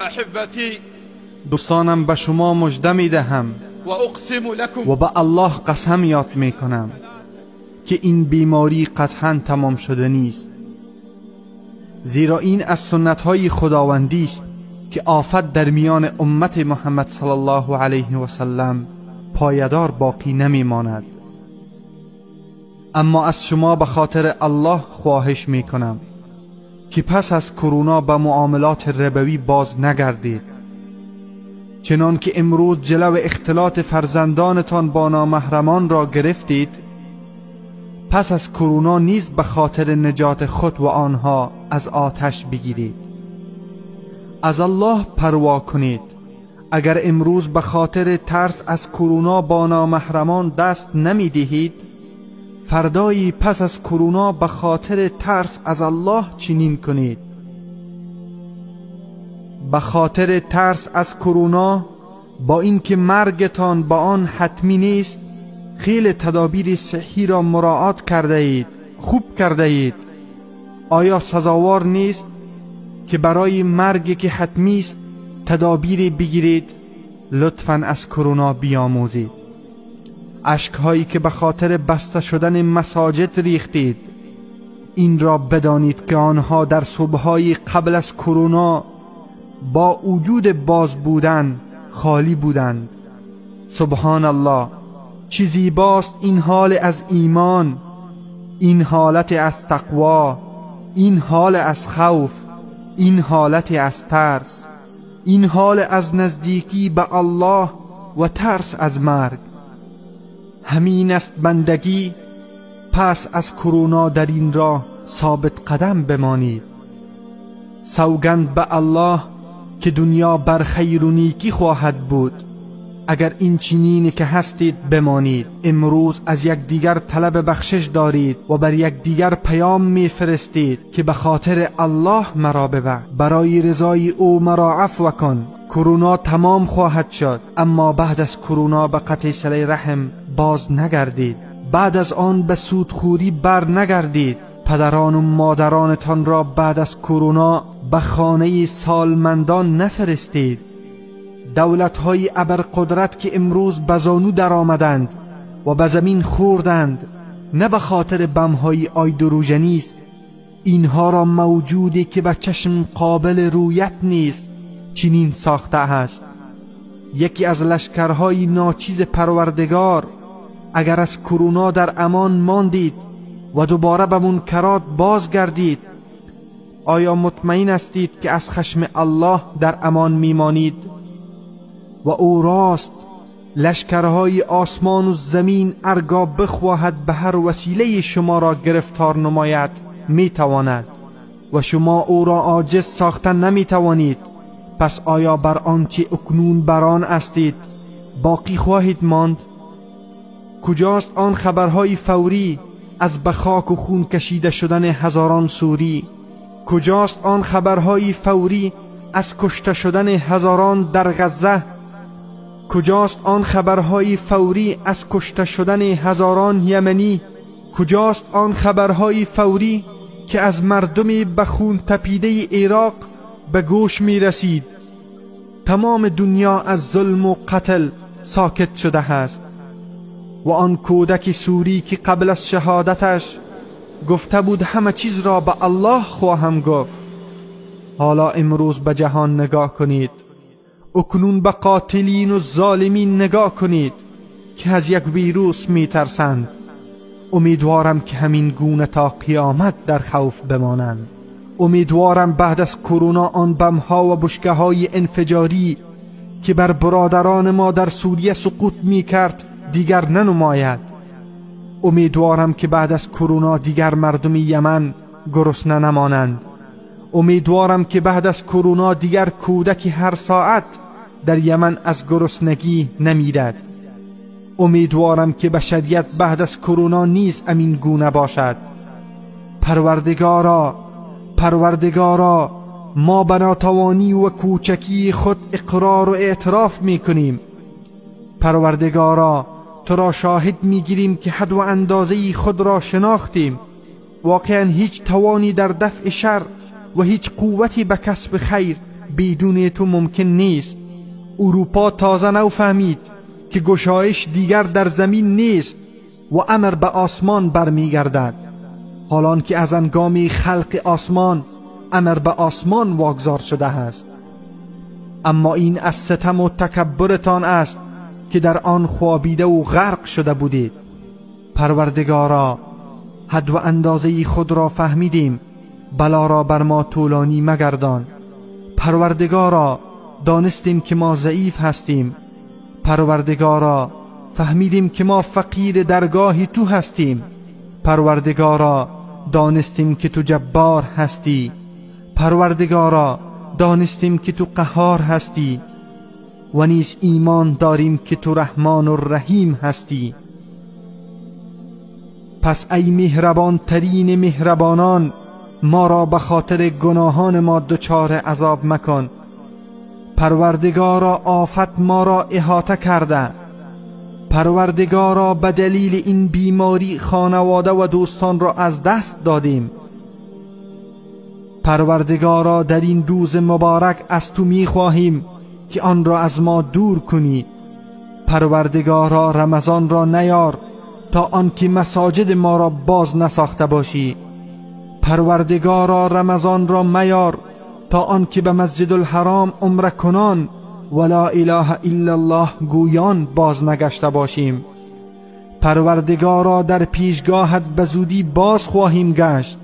احبتي، دوستانم، به شما مژده می دهم واقسم لكم و به الله قسم یاد می کنم که این بیماری قطعا تمام شده نیست، زیرا این از سنت های خداوندی است که آفت در میان امت محمد صلی الله علیه و سلم پایدار باقی نمی ماند. اما از شما به خاطر الله خواهش می کنم که پس از کرونا به معاملات ربوی باز نگردید، چنان که امروز جلو اختلاط فرزندانتان با نامحرمان را گرفتید، پس از کرونا نیز به خاطر نجات خود و آنها از آتش بگیرید. از الله پروا کنید. اگر امروز به خاطر ترس از کرونا با نامحرمان دست نمی دهید، فردایی پس از کرونا به خاطر ترس از الله چنین کنید. به خاطر ترس از کرونا، با اینکه مرگتان با آن حتمی نیست، خیلی تدابیر صحی را مراعات کرده اید، خوب کرده اید. آیا سزاوار نیست که برای مرگی که حتمی است تدابیری بگیرید؟ لطفاً از کرونا بیاموزید. اشکهایی که به خاطر بسته شدن مساجد ریختید، این را بدانید که آنها در صبح‌های قبل از کرونا با وجود باز بودن خالی بودند. سبحان الله، چه زیباست این حال از ایمان، این حالت از تقوا، این حال از خوف، این حالت از ترس، این حال از نزدیکی به الله و ترس از مرگ. همین است بندگی. پس از کرونا در این راه ثابت قدم بمانید. سوگند به الله که دنیا بر خیر و نیکی خواهد بود اگر این چنینی که هستید بمانید. امروز از یکدیگر طلب بخشش دارید و بر یکدیگر پیام میفرستید که به خاطر الله مرا ببخش، برای رضای او مرا عفو کن. کرونا تمام خواهد شد، اما بعد از کرونا به قطع صله رحم باز نگردید، بعد از آن به سودخوری بر نگردید. پدران و مادرانتان را بعد از کرونا به خانه سالمندان نفرستید. دولت‌های ابرقدرت که امروز به زانو در آمدند و به زمین خوردند، نه به خاطر بم‌های آیدروژنی است، اینها را موجودی که به چشم قابل رویت نیست چنین ساخته است. یکی از لشکرهای ناچیز پروردگار، اگر از کرونا در امان ماندید و دوباره به منکرات بازگردید، آیا مطمئن هستید که از خشم الله در امان میمانید؟ و او راست، لشکرهای آسمان و زمین ارگاه بخواهد به هر وسیله شما را گرفتار نماید میتواند و شما او را عاجز ساختن نمیتوانید. پس آیا بر آنچه اکنون بر آن هستید باقی خواهید ماند؟ کجاست آن خبرهای فوری از به خاک و خون کشیده شدن هزاران سوری؟ کجاست آن خبرهای فوری از کشته شدن هزاران در غزه؟ کجاست آن خبرهای فوری از کشته شدن هزاران یمنی؟ کجاست آن خبرهای فوری که از مردم به خون تپیده عراق به گوش می رسید؟ تمام دنیا از ظلم و قتل ساکت شده است و آن کودک سوری که قبل از شهادتش گفته بود همه چیز را به الله خواهم گفت، حالا امروز به جهان نگاه کنید، اکنون به قاتلین و ظالمین نگاه کنید که از یک ویروس می ترسند. امیدوارم که همین گونه تا قیامت در خوف بمانند. امیدوارم بعد از کرونا آن بمها و بشکه های انفجاری که بر برادران ما در سوریه سقوط می کرد دیگر ننماید. امیدوارم که بعد از کرونا دیگر مردم یمن گرسنه نمانند. امیدوارم که بعد از کرونا دیگر کودکی هر ساعت در یمن از گرسنگی نمیرد. امیدوارم که بشریت بعد از کرونا نیز امین گونه باشد. پروردگارا، پروردگارا، ما به ناتوانی و کوچکی خود اقرار و اعتراف میکنیم. پروردگارا، تو را شاهد میگیریم که حد و اندازه خود را شناختیم. واقعا هیچ توانی در دفع شر و هیچ قوتی به کسب خیر بدون تو ممکن نیست. اروپا تازه نو فهمید که گشایش دیگر در زمین نیست و امر به آسمان برمیگردد، حالان که از انگام خلق آسمان امر به آسمان واگذار شده است. اما این از ستم و تکبرتان است که در آن خوابیده و غرق شده بودید. پروردگارا، حد و اندازه خود را فهمیدیم، بلا را بر ما طولانی مگردان. پروردگارا، دانستیم که ما ضعیف هستیم. پروردگارا، فهمیدیم که ما فقیر درگاه تو هستیم. پروردگارا، دانستیم که تو جبار هستی. پروردگارا، دانستیم که تو قهار هستی و نیز ایمان داریم که تو رحمان و رحیم هستی. پس ای مهربان ترین مهربانان، ما را به خاطر گناهان ما دچار عذاب مکن. پروردگارا، آفت ما را احاطه کرده. پروردگارا، به دلیل این بیماری خانواده و دوستان را از دست دادیم. پروردگارا، در این روز مبارک از تو می خواهیم که آن را از ما دور کنی. پروردگارا، رمضان را نیار تا آنکه مساجد ما را باز نساخته باشی. پروردگارا، رمضان را میار تا آنکه به مسجد الحرام عمره کنان و لا اله الا الله گویان باز نگشته باشیم. پروردگارا، در پیشگاهت به زودی باز خواهیم گشت.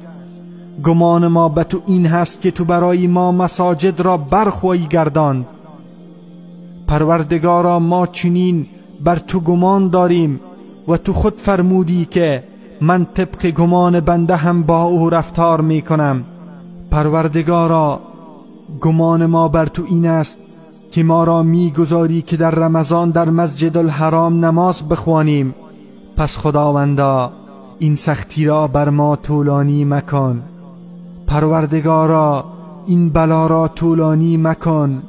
گمان ما به تو این هست که تو برای ما مساجد را برخواهی گرداند. پروردگارا، ما چنین بر تو گمان داریم و تو خود فرمودی که من طبق گمان بنده هم با او رفتار می کنم. پروردگارا، گمان ما بر تو این است که ما را می گذاری که در رمضان در مسجد الحرام نماز بخوانیم. پس خداوندا، این سختی را بر ما طولانی مکن. پروردگارا، این بلا را طولانی مکن.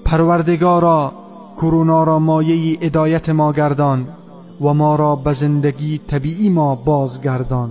پروردگارا، کرونا را مایه هدایت ما گردان و ما را به زندگی طبیعی ما بازگردان.